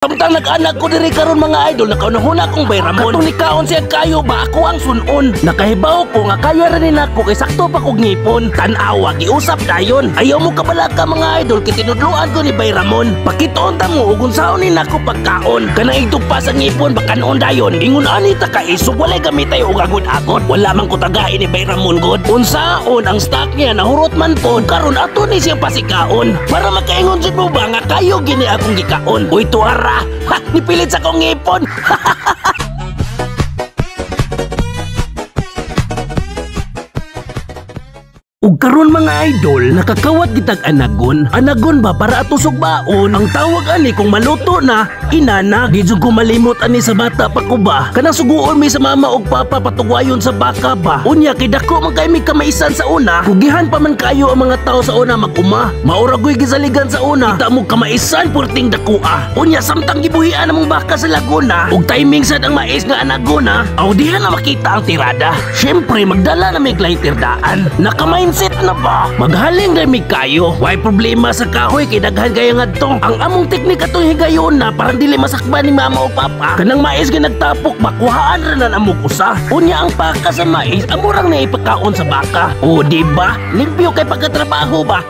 Samtang nag-anak ko diri karon mga idol, nakaunahuna kong Bay Ramon. Katong nikaon siya kayo ba ako ang sunon. Nakahibaw ko nga kaya ra ni nako kay sakto pa kog ngipon. Tan-awa giusap dayon. Ayaw mo kabalaka mga idol kay tinudloan ko ni Bay Ramon. Pakitoon ta mo ug unsaon ni nako pagkaon. Kanang igtog pa sa ngipon baka noon dayon. Ingon ani ta ka isog walay gamitay og agod-agod. Wala man ko tagain ni Bay Ramon god. Unsaon ang stock niya nahurot man pod karon ato ni siyang pasikaon. Para makaingon jud mo ba nga kayo gini akong gikaon. Uy tuara. Ha, nipilit sa kong ngipon. Ug karon mga idol, nakakawat gitag anagon. Anagon ba para ato sugbaon? Ang tawag ani kung maluto na, inana. Di jud ko malimot ani sa bata pa ko ba. Kanang suguon mi sa mama og papa patugwayon sa baka ba. Unya kay dako man kay mi kamaisan sa una. Kugihan pa man kayo ang mga tao sa una mag-uma. Maura goy gisaligan sa una. Kita mo kamaisan purting dakoa. Unya samtang gibuhian among baka sa Laguna, ug timing sad ang mais nga anagona, aw diha na makita ang tirada. Syempre magdala na mig lighter daan. Naka-mindset na ba? Maghaling na mig kayo. Way problema sa kahoy kay daghan kayo ngadto. Ang among teknik atong higayon na parang dili masakban ni mama o papa. Kanang mais nga nagtapok ba kuhaan ra na among usa. Unya ang paka sa mais amo rang naipakaon sa baka. O di ba? Limpyo kay pagkatrabaho ba?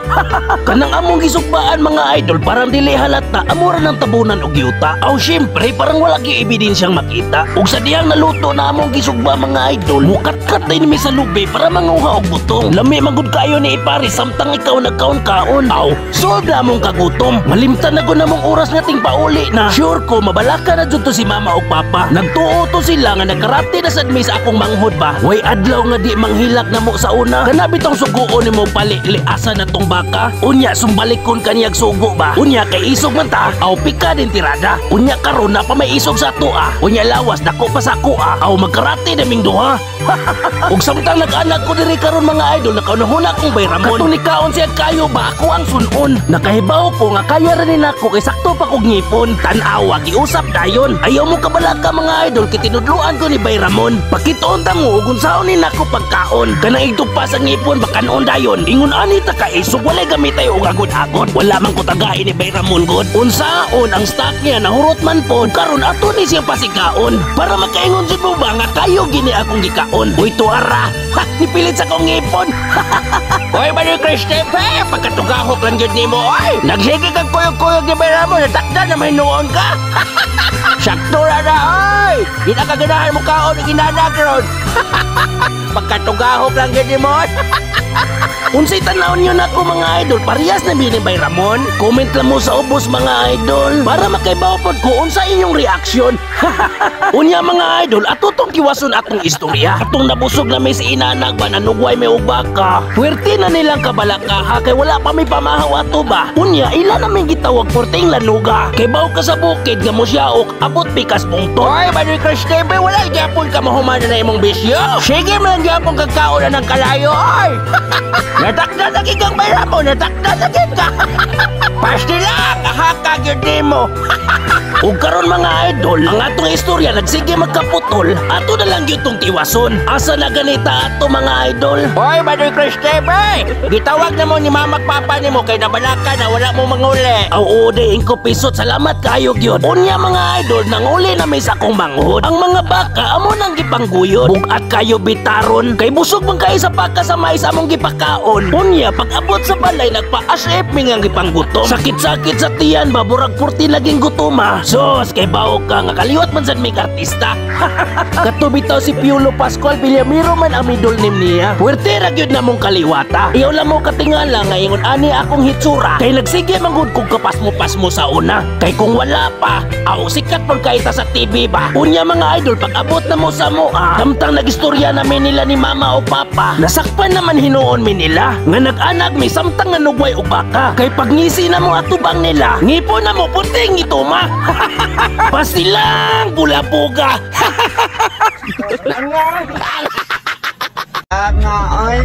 Kanang among gisugbaan mga idol parang dili halata amo ra nang tabunan og yuta. Aw syempre parang wala gyud ebidensyang makita. Ug sa dihang naluto na among gisugba mga idol, mukatkat din mi sa lubi para manguha og butong. Lami man gud kayo ni ipare samtang ikaw nagkaon-kaon. Aw, solve na among kagutom. Malimtan na gud namong oras nga ting pauli na. Sure ko mabalaka na jud to si mama og papa. Nagtuo to sila nga nagkarate na sad mi sa akong manghod ba. Way adlaw nga di manghilak namo sa una. Kana bitong suguon nimo pali asa na tong baka. Unya sumbalikon kaniyag sugo ba. Unya kay isog man ta. Aw pika din tirada. Unya karon na pa may isog sa ato ah. Unya lawas dako pa sa ako ah. Aw magkarate na ming duha. Ug samtang nag-anak ko diri karon mga idol, nakaunahuna kong Bay Ramon. Katong nikaon siya kayo ba ako ang sunon. Nakahibaw ko nga kaya ra ni nako kay sakto pa kog ngipon. Tan-awa giusap dayon. Ayaw mo kabalaka mga idol kay tinudloan ko ni Bay Ramon. Pakitoon ta mo ug unsaon ni nako pagkaon. Kanang igtog pa sa ngipon baka noon dayon. Ingon ani ta ka isog walay gamitay og agod-agod. Wala man ko tagain ni Bay Ramon god. Unsaon ang stock niya nahurot man pod karon ato ni siyang pasikaon. Para makaingon jud mo ba nga kayo gini akong gikaon. Uy tuara. Ha, nipilit sa kong ngipon. Oy, Brother Christopher, pagkatugahok lang yun nimo, oy. Nagsige kang kuyog-kuyog ni Bay Ramon, natakda na may noon ka. Sakto ra na, oy. Di na kaganahan mo kaon ng inanag ron. Pagkatugahok lang yun nimo, oy. Unsay tan-awon nyo nako mga idol, parehas na ni Bay Ramon? Comment lang mo sa ubos mga idol para makaibaw pod ko unsa inyong reaksyon. Unya mga idol, ato tong kiwason atong istorya. Atong nabusog na may si inanag ba nanugway may og baka. Puwerte na nilang kabalaka kay wala pa may pamahaw ato ba. Unya ila na may gitawag puwerteng lanuga. Kay baw ka sa bukid nga mosyaok abot pikas pungto. Oy, Brother Christopher, wala gyapon ka mahuman na imong bisyo. Sige man gyapon kag kaon na ng kalayo, oy. Natakda na kang Bay Ramon, natakda na ka. Pasti lang, ahaka gyud nimo. Ug karon mga idol, ang atong istorya nagsige magkaputol, ato na lang gyud tong tiwason. Asa na ganita ato mga idol? Hoy, Brother Christopher, gitawag na mo ni mama at papa nimo kay nabalaka na wala mo manguli. Aw, oo, di ingko pisot, salamat kayo gyud. Unya mga idol, nanguli na may sa akong manghod. Ang mga baka amo nang gipangguyod. Bugat kayo bitaron, kay busog man kayo sa paka sa mais among gipakaon. Unya pag abot sa balay nagpa-asip mi nga gipanggutom. Sakit-sakit sa tiyan ba, burag purti laging gutoma. Sus, kay bawo ka nga kaliwat man sad mig artista. Kato bitaw si Piolo Pascual Villamiro man ang middle name niya. Puwerte ra gyud namong kaliwata. Iyaw lang mo katingala nga ingon ani akong hitsura. Kay nagsige man gud kog kapasmo-pasmo sa una. Kay kung wala pa, aw sikat pag kaita sa TV ba. Unya mga idol, pag abot na mo sa moa, kamtang nagistorya namin nila ni mama o papa, nasakpan naman hinuon mi nila nga nag-anag mi samtang nga nugway og baka. Kay pagngisi na mo atubang nila, ngipon na mo puting ituma. Pasilang bulabuga. Nga, oy.